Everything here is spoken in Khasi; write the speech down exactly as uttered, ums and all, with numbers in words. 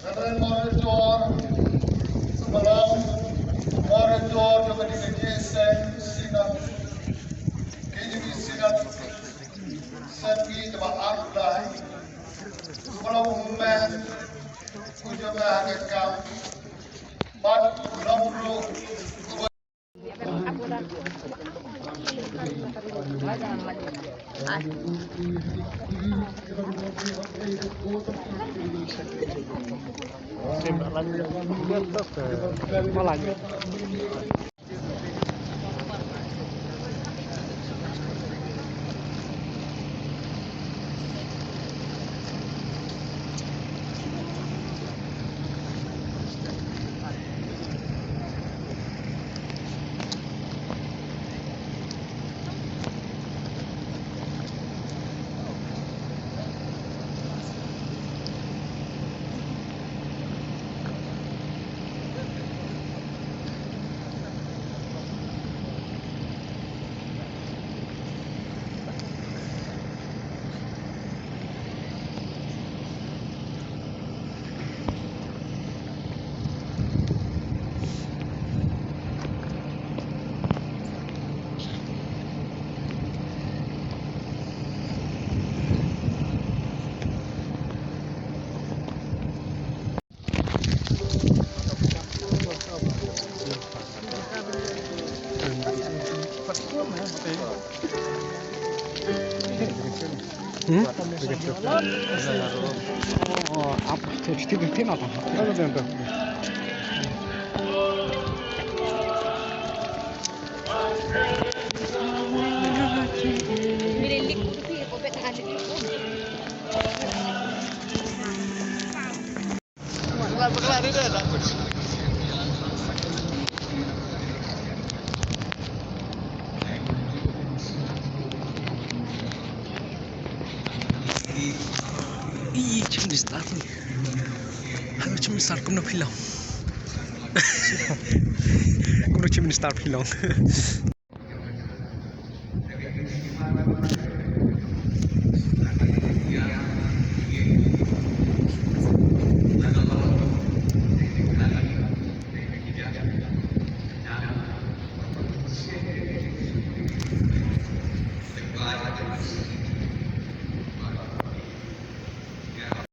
Reverend Monitor, Subalam, Monitor jong ka D K J S M Synod, K J B Synod, Saint Peter ba ar lai, Subalam Women, ku jong ka ha ka kam, bad Subalam Group, Hmm? Oh, apa tu? Cuti berhenti nonton. Ih, Chief Minister. Hello, Chief Minister, kumno phi long? Kumno Chief Minister phi long?